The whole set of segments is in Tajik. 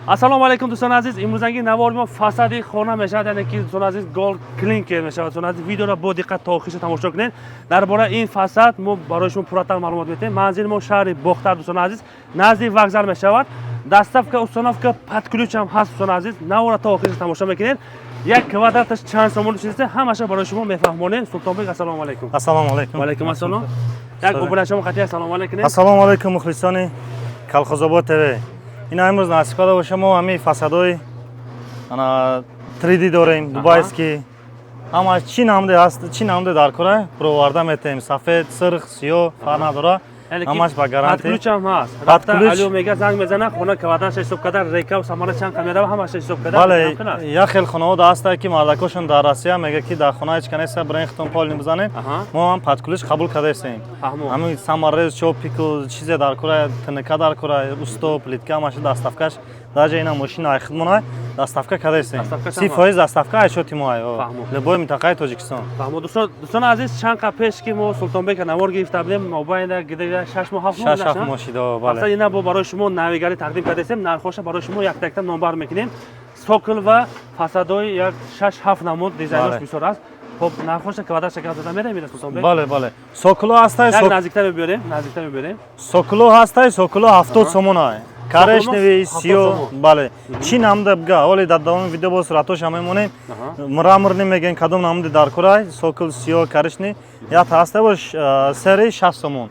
Ассалому алайкум, дӯстони азиз. Имрӯзанги навори мо фасади хона мешавад, яъне ки, дӯстони азиз, гол клинкер мешавад. Дӯстони азиз, видеоро бо диққат то охирша тамошо кунед. Дар бораи ин фасад мо барои шумо пурратар маълумот медиҳем. Манзили мо шаҳри Бохтар, дӯстони азиз, назди вокзал мешавад. Доставка, установка под ключ ҳам ҳаст. Дӯстони азиз, навора то охирша тамошо мекунед. Як квадраташ чанд сомон чизе, ҳамаша барои шумо мефаҳмонем. Султонбек, ассалому алайкум. Ассалому алайкум. Ваалайкум ассалом. Як обуначамо қатия салому алайкум. Ассалому алайкум, мухлисони Калхозобод ТВ. Ина имрӯз насиб карда боша, мо ҳамин фасадҳои ана 3D дорем, дубайский. Ҳама чӣ намуде ҳаст, чӣ намуде дар кора, проварда метаем. Сафед, сирх, сиёҳ, фарқ надора. Ҳамаш ба гарантия. Под ключ ҳам ҳаст. Рафта алё мега, занг мезана, хона квадратша ҳисоб карда, река самара чанд қа мерава, ҳамаша ҳисоб карда. Бале, як хел хонаҳо ҳастае, ки мардакошон дар Россия мега, ки дар хона ҳеч ка неста, бирен хитон полный бизанем. Мо ҳам под ключ қабул кардаистем. Ҳамин саморез, чопику, чизе дар кора, тнк дар кора, усто, плитка, ҳамаша доставкаш. Даже ина мошина айхидмона доставка кардаистем. 30% доставка айшоти мо ай любой минтақаи Тоҷикистон. Фаҳмо. Дӯстони азиз, чанд қа пеш ки мо Султонбека навор гирифта будем, мобайна гида 6 моҳ, 7 моҳ. 6-7 моҳ шида, бале. Ина бо барои шумо навигарӣ тақдим кардаистем. Нархоша барои шумо якта якта номбар мекунем. Цоколь ва фасадҳои як шаш ҳафт намуд, дизайнош бисёр аст. Хоб, нархоша квадратша гап зада мерем, ина, Султонбек? Бале, цоколо ҳастай. Як наздиктар мебиёрем, наздиктар мебиёрем. Цоколо ҳастай, цоколо 70 сомон ай, коричневый, сиё, бале, чӣ намуда бга. Оли дар давоми видео бо суратоша мемонем. Мраморный мегӯем, кадом намуди дар курай, цоколь, сиё, коричневый, якта ҳаста бош, серый 60 сомон.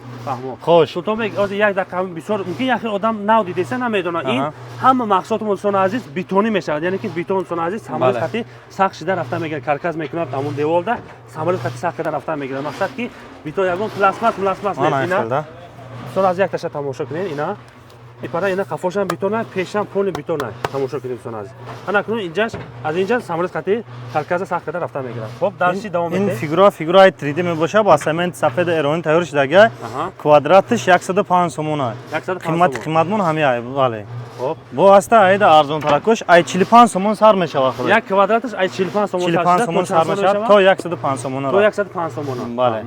Хош, Султонбек, ҳозир як дақиқа. Бисёр мумкин як хел одам нав дидеса, намедонад. Ин ҳама маҳсулотмон, дӯстони азиз, бетонӣ мешавад, яъне ки бетон, дӯстони азиз, самолёт хати сахт шида рафта мегирад, каркас мекунад, ҳамон деволда самолёт хати сахт карда рафта мегирад. Мақсад ки бетон, ягон пластмас пластмас нест. Ина, дӯстони азиз, якташа тамошо кунед. Ина ипара, ина қафошам бетона, пешам полный бетона. Тамошо кунед, дӯстони азиз. Ана кунун инҷаш, аз инҷа самолёт хати каркаса сахт карда рафта мегирад. Хоб, дарси давом. Ин фигура, фигураи 3D мебошад, ба цемент сафеди эронӣ тайёр шудага. Квадратиш 105 сомон. Қимати қиматмон ҳами ай, бале. Бо ҳаста айда арзонтаракош, ай 45 сомон сар мешавад худ. Як квадраташ ай 45 сомон? 45 сомон сар мешавад то 105 сомон. То 105 сомон. Бале,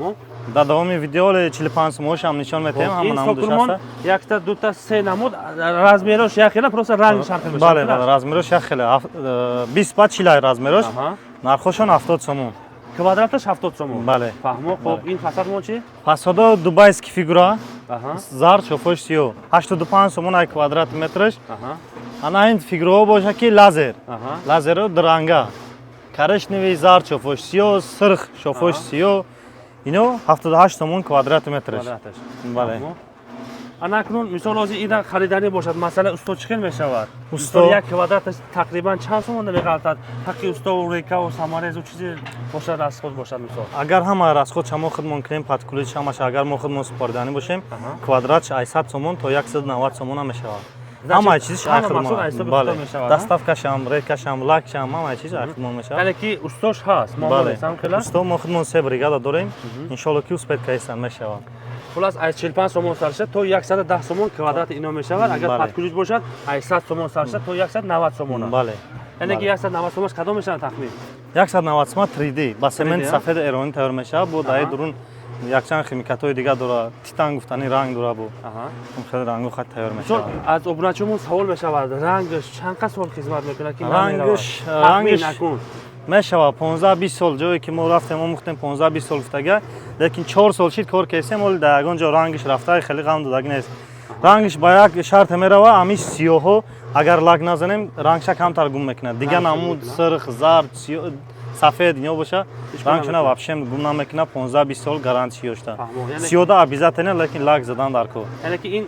дар давоми видео 45 сомоншам нишон метаҳем, ҳама намудаш ҳаста. Якта, дута, се намуд, размерош як хела, просто рангш ҳар хел мешавад. Бале, размерош як хела, 20 ба 40 ай размерош. Нархошон 70 сомон. Квадраташ 70 сомон. Бале. Фаҳмо. Хоб, ин фасадмон чи? Фасадо дубайский фигура, зард, шофош сиё, 85 сомон ай квадрат метраш. Ана ин фигураҳо боша, ки лазер, лазеро дуранга, коричневый, зард, шофош сиё, сирх, шофош сиё, ино 78 сомон квадрат метраш, бале. Ана акнун, мисол, ҳозир ина хариданӣ бошад, масъала усто чӣ хел мешавад? Усто як квадраташ тақрибан чанд сомонда меғалтад? Ҳаққи устову рекаву саморезу чизе бошад, расход бошад, мисол. Агар ҳама расход ша мо худмон кунем, под ключ ҳамаша, агар мо худмон супориданӣ бошем, квадратш ай 100 сомон то 190 сомона мешавад. Ҳамаи чизиш ай худмон, бале, доставкашам, рекашам, лакшам, ҳамаи чиз ай худмон мешавад. Яъне ки устош ҳаст? Бале, усто мо худмон се бригада дорем, иншолло ки успеть кайсан мешавад. Хулас, аз 45 сомон сар шуда то 110 сомон квадрати ино мешавад. Агар под ключ бошад, аз 100 сомон сар шуда то 190 сомона. Бале. Яъне ки 190 сомонаш кадом мешавад тахмин? 190 сомон 3D ба цемент сафеди эронӣ тайёр мешавад. Бо даи дурун якчанд химикатҳои дигар дорад, титан гуфтани ранг дорад, бо хеле рангу хат тайёр мешавад. Аз обуначумон савол мешавад: рангаш чанд қа сол хизмат мекунад ки? Рангаш мешавад 15-20 сол. Ҷое ки мо рафтем, омӯхтем, 15-20 сол гуфтага, лекин 4 сол шид кор кесем, оли дар ягон ҷо рангиш рафта, хеле ғам додаг нест. Рангиш ба як шарте мерава: ҳамин сиёҳо агар лак назанем, рангша камтар гум мекунад. Дигар намуд сирх, зард, сафед ино боша, рангшона вообще гум намекунад. 15-20 сол гарантия ёшта. Сиёда обязательно, лекин лак задан дар кор. Яъне ки ин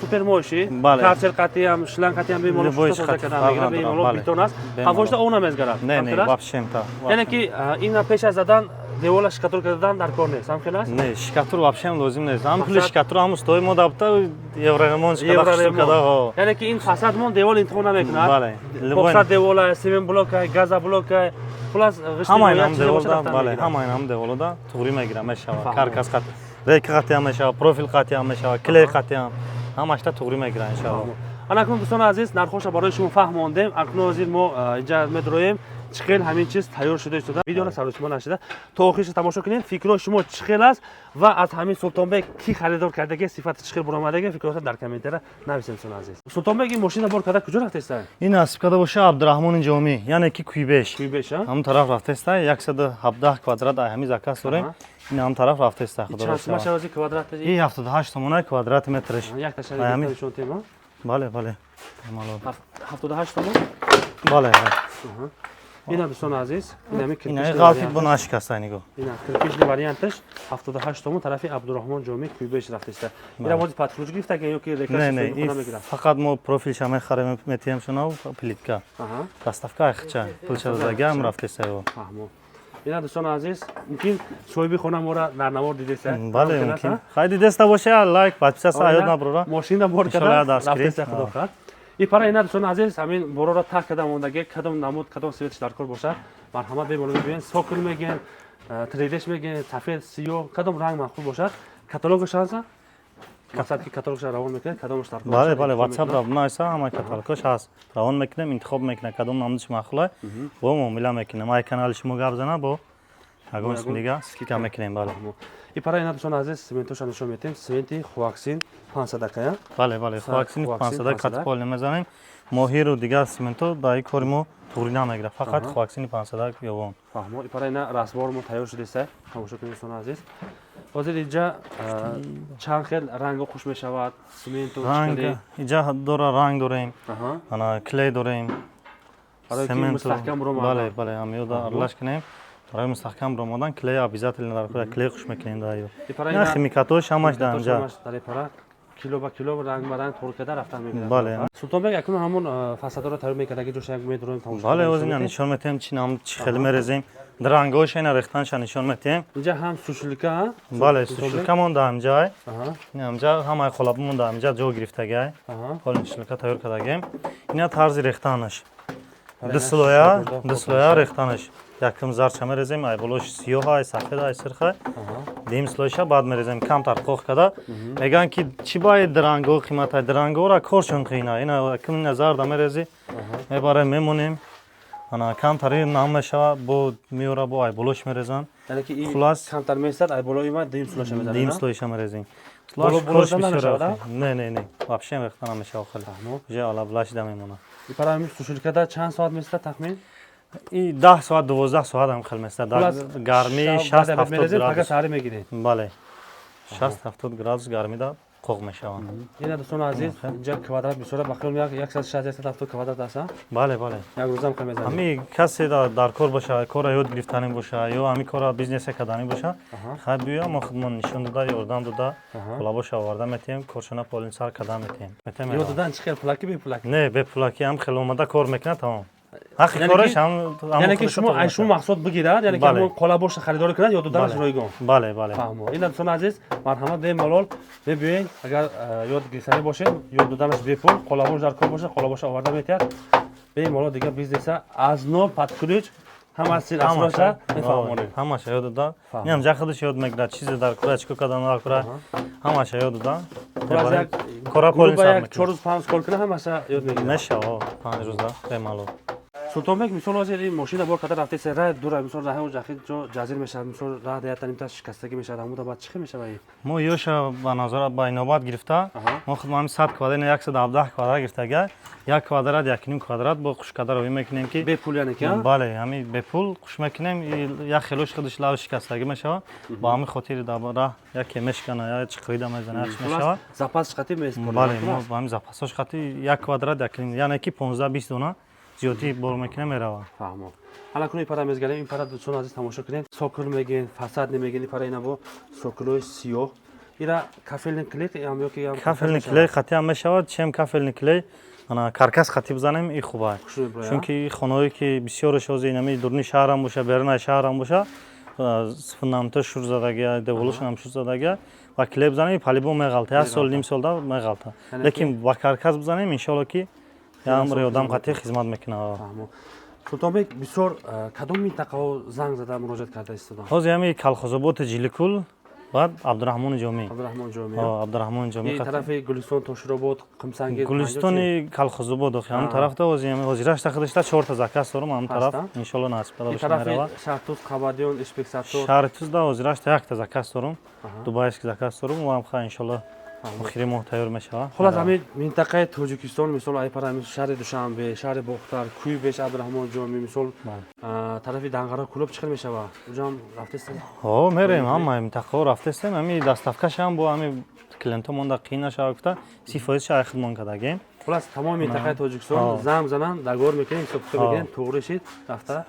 супер моющий, карчер қатиам, шланг қатиам бемалол тоза кардан мегирад, бемалол. Бетон аст, ҳавошда об намезгарад. Не, вообще та. Яъне ки ина пеш аз задан девола штукатур кардан дар кор нест, ҳам хел аст? Не, штукатур вообще лозим нест. Ҳам пули штукатур ҳам устои мо дабта, евроремонт када. Яъне ки ин фасадмон девол интихоб намекунад. Бале. Поксад девола, цемент блока, газоблока, хулас. Ҳамаи нам деволда, бале, ҳамаи нам деволода туғрӣ мегирам, мешавад. Каркас қат, рейка қатиам мешавад, профил қатиам мешавад, клей қатиам, ҳамашта туғрӣ мегирам, иншалло. Анакун, дӯстони азиз, нархоша барои шумо фаҳмондем. Акнун ҳозир мо инҷа медроем, чӣ хел ҳамин чиз тайёр шуда истода. Видеоро саросима нашида то охирша тамошо кунед. Фикрҳои шумо чӣ хел аст ва аз ҳамин Султонбек ки харидор кардаги, сифати чӣ хел буромадаги, фикрҳота дар комментария нависед, дӯстони азиз. Султонбек, ин мошина бор карда куҷо рафтеста? Ин насиб карда боша, Абдураҳмони Ҷомӣ, яъне ки Куйбеш. Куйбеш, а? Ҳамон тараф рафтеста, 117 квадрат ай ҳамин заказ дорем. Ин ҳам тараф рафтеста, худо Чанд сума шавази квадрат? И 78 сомона квадрати метрш. Як таша нишон тема. Бале. 78 сомон? Бале. Ина, дӯстони азиз, инами. Ина ғалфи бо нашикаста, нигоҳ. Ина кирпичный варианташ 78 сомон, тарафи Абдураҳмон Ҷомӣ, Куйбеш рафтеста. Ина мози под ключ гирифта ё ки? Не, не, фақат мо профилша мехарем, метиҳем шуно, плитка. Доставка айхча, пулша додагиам, рафтеста ё. Фаҳмо. Ина, дӯстони азиз, мумкин соҳиби хона мора дар навор дидеста. Бале, мумкин. Хай, дидеста боша, лайк, подписаться ёд наброра. Мошина бор карда рафтеста, худо хоҳад. И пара ина, дӯстони азиз, ҳамин бороро так карда мондаги, кадом намуд, кадом цветш дар кор бошад, марҳамат, бемалол мебиёен. Цоколь мегӯен, 3Dш мегӯен, сафед, сиёҳ, кадом ранг маъқул бошад, каталогаш ҳаста, мақсад ки каталогша равон мекунед, кадомаш дар кор. Бале, WhatsApp ра нависа, ҳама каталогаш ҳаст, равон мекунем, интихоб мекунем, кадом намудиш маъқула, бо муомила мекунем. Ай канали шумо гап зана, бо ягон исми дига скидка мекунем, бале. И пара ина, дӯстони азиз, цементоша нишон метем, цементи Хуаксин 500-акая. Бале, Хуаксин 500 катпол мезанем. Моҳиру дигар цементо дар ин кори мо туғри намегирад, фақат Хуаксини 500 ёвон. Фаҳмо. И пара ина разбор мо тайёр шудеста, тамошо кунед, дӯстони азиз. Ҳозир инҷа чанд хел ранго хуш мешавад цементу? Ранг инҷа дора, ранг дорем, ана клей дорем. Мустаҳкам. Бале, ҳамёда аралаш кунем. Барои мустаҳкам ромадан клей обязательно дар кора, клей хуш мекунем дар ё. Ина химикатош ҳамаш дар инҷа. Кило ба кило, ранг ба ранг тур карда рафтан мегирад. Бале. Султонбек, акнун ҳамон фасадоро тайёр мекардаги ҷоша як медроем, тамошо. Бале, ҳозир ина нишон метиҳем, чи нам, чи хеле мерезем. Рангҳоша ина рехтанша нишон метиҳем. Инҷа ҳам сушилка? Бале, сушилкамон дар ҳамҷай. Ин ҳамҷа ҳамаи қолабамон дар ҳамҷа ҷо гирифтагай. Ҳоли сушилка тайёр кардагем. Ина тарзи рехтанаш. Ду слоя, ду слоя рехтанаш. Якум зарча мерезем, ай болош сиёҳ, ай сафед, ай сирх, дуюм слойша баъд мерезем, камтар қоқ карда. Мегӯянд, ки чӣ бояд дрангҳо қимата, дрангҳоро коршон қийна. Ина якум ина зарда мерезӣ, мебарем, мемонем, ана камтари нам мешава, бо меора, бо ай болош мерезанд. Хулас, камтар месад, ай болои ма дуюм слойша мезанем. Дуюм слойша мерезем. Не, не, не, вообще рехта намешава, хеле уже алавла шида мемонад. Парами сушилкада чанд соат места тахмин? И 10 соат, 12 соат ҳам хел места. Дар гармии 60-70 градус. Саҳари мегиред? Бале, 60-70 градус гармида қоқ мешаванд. Ина, дӯстони азиз, инҷа квадрат бисёра, ба хиёл 160, 170 квадрат аст. Бале. Як рӯзам ка мезанем. Ҳами касе дар кор боша, кора ёд гирифтанӣ боша ё ҳами кора бизнесе карданӣ боша, хай биё, мо худмон нишон дода, ёрдам дода, қолабоша оварда метиҳем, коршона полин сар карда метиҳем. Ёд додан чӣ хел, пулаки, бепулаки? Не, бепулаки, ҳам хел омада кор мекунад, тамом. Ҳаққи кораш ҳам. Яъне ки шумо ай шумо мақсуд бигирад, яъне ки ҳамон қолабоша харидорӣ кунад, ё доданаш ройгон? Бале. Фаҳмо. Ина, дӯстони азиз, марҳамат, бемалол мебиёед, агар ёд гирифтанӣ бошед, ёд доданаш бепул, қолабош дар кор бошад, қолабоша оварда метиҳад, бемалол дигар бизнеса аз нол, под ключ, ҳама сир асроша мефаҳмонем. Ҳамаша ёд дода, инам ҷа худаш ёд мегирад, чизе дар кора, чӣ кор кардан дар кора, ҳамаша ёд дода. Кора полин сар. 4 рӯз, 5 рӯз кор кунад, ҳамаша ёд мегирад. Мешава, 5 рӯза бемалол. Султонбек, мисол, ҳозир ин мошина бор карда рафтеса, раҳ дура, мисол, раҳ ҷахи ҷо ҷазир мешавад, мисол, раҳ даята нимта шикастагӣ мешавад, ҳамуда баъд чӣ хел мешавад? Мо ёша ба назора, ба инобат гирифта, мо худ ҳами 100 квадрат, 117 квадрат гирифтага, як квадрат, 1,5 квадрат бо хушкада ровӣ мекунем ки. Бепул, яъне ки? Бале, ҳами бепул хуш мекунем. Як хелош худаш лав шикастагӣ мешавад, ба ҳамин хотири дар раҳ яке мешкана, я чиқирида мезана, як мешавад. Запас хати меспорем. Бале, мо ба ҳамин запасош хати як квадрат, 1,5, яъне ки 15-20 дона зиёдӣ бор мекунем, меравад. Фаҳмо. Ҳала куни пара мезгарем. Ин пара, дӯстон азиз, тамошо кунед, цоколь мегӯен, фасад немегӯен. Ин пара ина бо цоколои сиёҳ, ира кафельный клей ям ё ки? Кафельный клей хати ҳам мешавад, чем кафельный клей, ана каркас хати бизанем, и хуба, чунки хонаҳое ки бисёраш ҳозир инами дурни шаҳрам боша, берунаи шаҳрам боша, фундамента шур задагия, деволошонам шур задагия, ба клей бизанем, по-любому меғалта, як сол, ним солда меғалта, лекин ба каркас бизанем, иншоалло ки ямри одам қатъи хизмат мекунад. Султонбек, бисёр кадом минтақаҳо занг зада муроҷиат карда истодан? Ҳозир ҳами Калхозоботи, Ҷиликул. Баъд Абдураҳмони Ҷомӣ. Абдураҳмон Ҷомӣ. Абдураҳмони Ҷомӣ. Тарафи Гулистон, Тоширобод, Қимсангир. Гулистони Калхозобод, охи ҳамн тарафда ҳозирашта худашта чорта заказ дорум ҳамн тараф, иншолло насиб када боша. Тарафи Шаҳртуз, Қабадиён, Ишбексаттор? Шаҳртузда ҳозирашта якта заказ дорум, дубайский заказ дорум, ва ҳам ха иншолло охири моҳ тайёр мешавад. Хулас, ҳамин минтақаи Тоҷикистон, мисол, айпара шаҳри Душанбе, шаҳри Бохтар, Кӯйбеш, Абдураҳмон Ҷомӣ, мисол, тарафи Данғара, Кӯлоб чӣ хел мешавад? Уҷам рафтестем? Ҳо, мерем, ҳама минтақаҳо рафтестем. Ҳами доставкашам бо ҳами клиентҳо монда қиин нашава гуфта, 30 фоизша ай худмон кардагем. Хулас, тамоми минтақаи Тоҷикистон занг занан, договор мекунем, ҳисоб-китоб мекунем, туғри шид, рафта.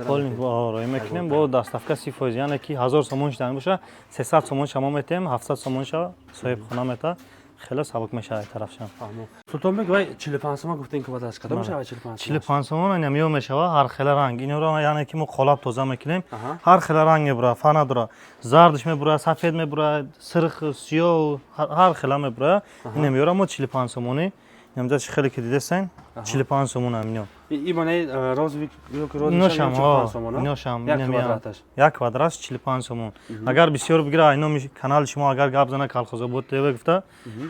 Роӣ мекунем бо доставка 30%, яъне ки 1000 сомон шида боша, 300 сомон шамо метиҳем, 700 сомон ша соҳибхона мета. Хеле сабук мешавад тарафшам. Султонбек, вай 45 сомон гуфтем, квадрат кадом мешавад 45? 45 сомон инам ё мешавад ҳар хела ранг. Инро яъне ки мо қолаб тоза мекунем, ҳар хела ранг мебурад, фарқ надорад, зардш мебурад, сафед мебурад, сирх, сиёҳ, ҳар хела мебурад. Инам ёра мо 45 сомонӣ. Инамҷа чи хеле ки дидесен, 45 сомон амино. Ибонаи розовый? Иношам, иношам як квадрат 45 сомон. Агар бисёр бигира, айноми канали шумо агар гап зана, Калхозобод ТВ гуфта,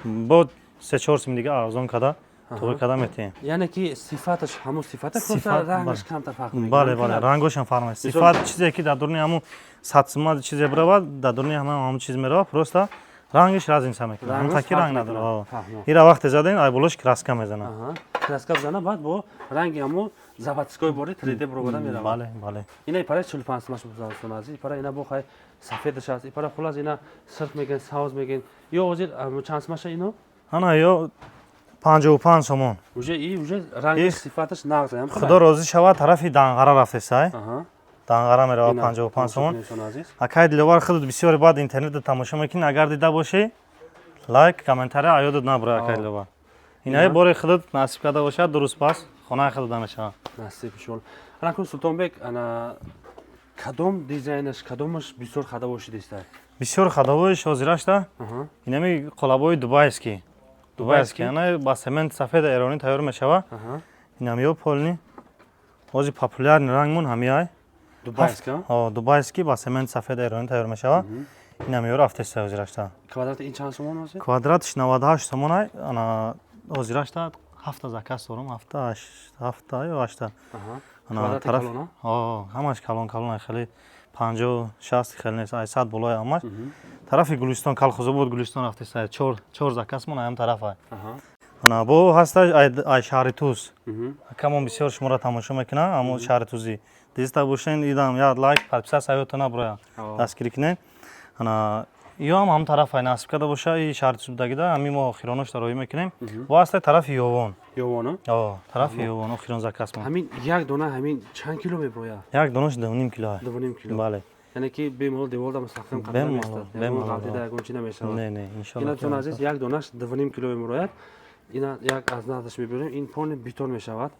бо 3-4 сум дига арзон када, туғри када метиҳем. Яъне ки сифаташ ҳамун сифата, просто рангаш камтар фарқ мекунад. Бале, бале, рангошам фарқ мекунад. Сифат чизе ки дар дуруни ҳамун 100 сума чизе биравад, дар дуруни ҳамун чиз меравад, просто рангаш разница мекунад, ҳамтаки ранг надорад. Ира вақте задем, ай болош краска мезанад. Краска бизана, баъд бо ранги ҳамун заводской бори 3D баробара меравад. Бале, бале. Ина ипара 45 сомаш бузасон азиз, ипара ина бо хай сафедаш аст, ипара хулас ина сирх мегӯен, савз мегӯен. Ё ҳозир чанд сомаша ино? Ана ё 55 сомон. Уже и уже ранги сифаташ нағз. Худо розӣ шавад, тарафи Данғара рафтесай, Данғара меравад, 55 сомон. Акай Диловар, худат бисёре баъд интернетда тамошо мекунӣ, агар дида бошӣ, лайк, комментария аёдат набура. Акай Диловар, инаи бори худат насиб карда бошад, дуруст пас хонаи худат мешавад. Насиб, иншоалло. Ана Султонбек, ана кадом дизайнаш, кадомаш бисёр ходовой шудиста? Бисёр ходовойш ҳозирашта инами қолабои дубайский, дубайский, ана ба семент сафеда эронӣ тайёр мешавад. Инамиё полный ҳозир популярный рангмон ҳамиай. Дубайский? Дубайский ба семент сафеда эронӣ тайёр мешавад. Инамиё рафтеста ҳозирашта. Квадрати ин чанд сомон ҳозир? Квадратиш 98 сомонай. Ана ҳозирашта ҳафта заказ дорум, ҳафта, ҳафта ё ҳашта. Тараф ҳамаш калон калон, хеле 50-60 хеле нест, ай 100 болои ҳамаш. Тарафи Гулистон, Калхозобод, Гулистон рафтеста, чор заказмон аям тараф. Ана бо ҳаста ай шаҳри Туз, акамон бисёр шуморо тамошо мекунам, амо шаҳри Тузӣ диста бошен, идам як лайк, подписаться ёдта набуроя, дастгирӣ кунед. Ана ё ҳам ҳам тараф ай насиб карда боша, и шаҳри Туз будагида ҳами мо охироношта роҳӣ мекунем. Бо ҳаста тарафи Ёвон. Ёвон? О, тарафи Ёвон охирон заказ мо. Ҳамин як дона ҳамин чанд кило меброяд? Як донош 2,5 кило. 2,5 кило? Бале. Яъне ки бемалол деволда мустаҳкам карда меистад, ғалтида ягон чи намешавад? Не, не, иншолло. Ина, дӯстони азиз, як донаш 2,5 кило меброяд. Ина як аз наздаш мебирем, ин полный бетон мешавад,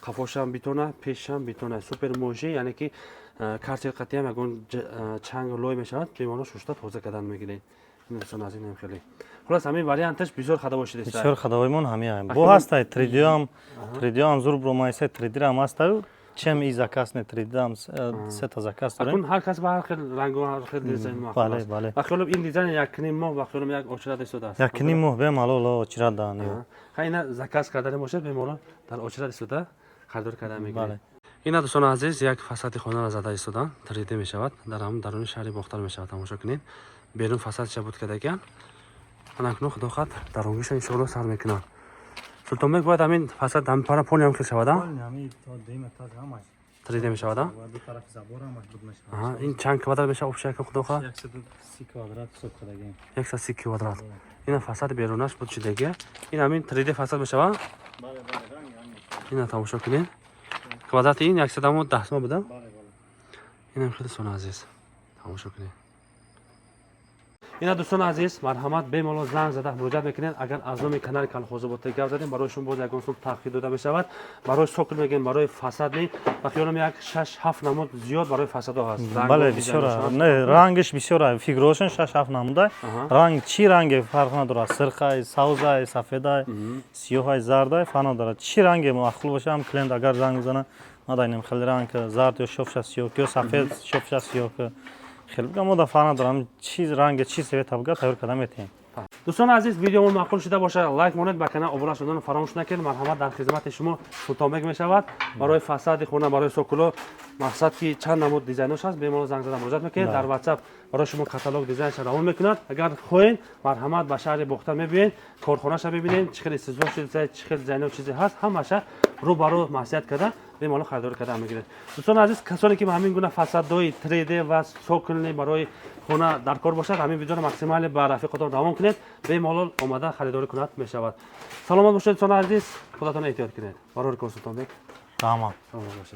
қафошам бетона, пешам бетона, супер моши, яъне ки карчер қатиам ягон чанг лой мешавад, бемалол шушта тоза кардан мегиред. Ин, дӯстони азиз, инам хеле хулас ҳамин варианташ бисёр ходовой шудеста. Бисёр ходовоймон ҳамин бо ҳастай. 3D-ам, 3D-ам зур бромайса, 3D-рам ҳастаю, чем и заказ не, 3D-ам сета заказ дорем. Акун ҳар кас ба ҳар хел рангу, ҳар хел дизайн мақбул Бале, бале. Ба хиёлам, ин дизайн 1,5 моҳ, ба хиёлам, як очрат истодааст. 1,5 моҳ бемалол очрат даҳан. Ха, ина заказ кардани бошад, бемалол дар очрат истода харидор карда мегиред. Ина, дӯстони азиз, як фасади хонаро зада истодан, 3D мешавад, дар ҳамн даруни шаҳри Бохтар мешавад. Тамошо кунед, берун фасадша буд кардагиан, анакну худо хат дарунгиша иншоалло сар мекунанд. Султонбек, бояд ҳамин фасад ҳамин пара полный ҳам хел шавада, 3D мешавада. Ин чанд квадрат мешавад общий, ака, худо хоҳад? 130 квадрат. Ина фасади берунаш буд шудагия, ин ҳамин 3D фасад мешавад. Ина тамошо кунед, квадрати ин 110 сом буда. Инам хеле, дӯстони азиз, тамошо кунед. Ина, дӯстони азиз, марҳамат, бемалол занг зада муроҷиат мекунед. Агар аз номи канали Калхозоботе гап задем, барои шумо боз ягон сум тахфиф дода мешавад. Барои цоколь мегӯем, барои фасад не, ба хиёлам, як шаш ҳафт намуд зиёд барои фасадҳо ҳаст. Бале, бисёр, не, рангаш бисёр, фигурашон шаш ҳафт намуда. Ранг чӣ ранге фарқ надорад, сирхай, савзай, сафедай, сиёҳай, зардай, фарқ надорад. Чӣ ранге маъқул боша, ҳам клиент агар занг бизана, мадайнем хеле ранг зард ё шофша сиёҳ ё сафед шофша сиёҳ. Хеле буга, мо да фарқ надорам, чи ранге, чи цвета буга, тайёр карда метиҳем. Дӯстони азиз, видеомон маъқул шуда бошад, лайк монед, ба канал обуна шуданро фаромӯш накунед. Марҳамат, дар хизмати шумо Султонбек мешавад. Барои фасади хона, барои цоколо, мақсад ки чанд намуд дизайнош ҳаст, бемалол занг зада муроҷиат мекунед. Дар WhatsApp барои шумо каталог дизайнша равон мекунад. Агар хоҳед, марҳамат, ба шаҳри Бохтар мебиёед, корхонаша бибинед, чӣ хел истизоҳ шуда, чӣ хел дизайно, чизе ҳаст, ҳамаша рӯ ба рӯ маслиҳат карда, бемалол харидорӣ карда мегиред. Дӯстони азиз, касоне ки ба ҳамин гуна фасадҳои 3D ва цокольный барои хона дар кор бошад, ҳамин видеоро максимально ба рафиқотон равон кунед, бемалол омада харидорӣ кунад мешавад. Саломат бошед, дӯстони азиз, худатон эҳтиёт кунед. Барори кор, Султонбек. Тамом. Саломат бошед.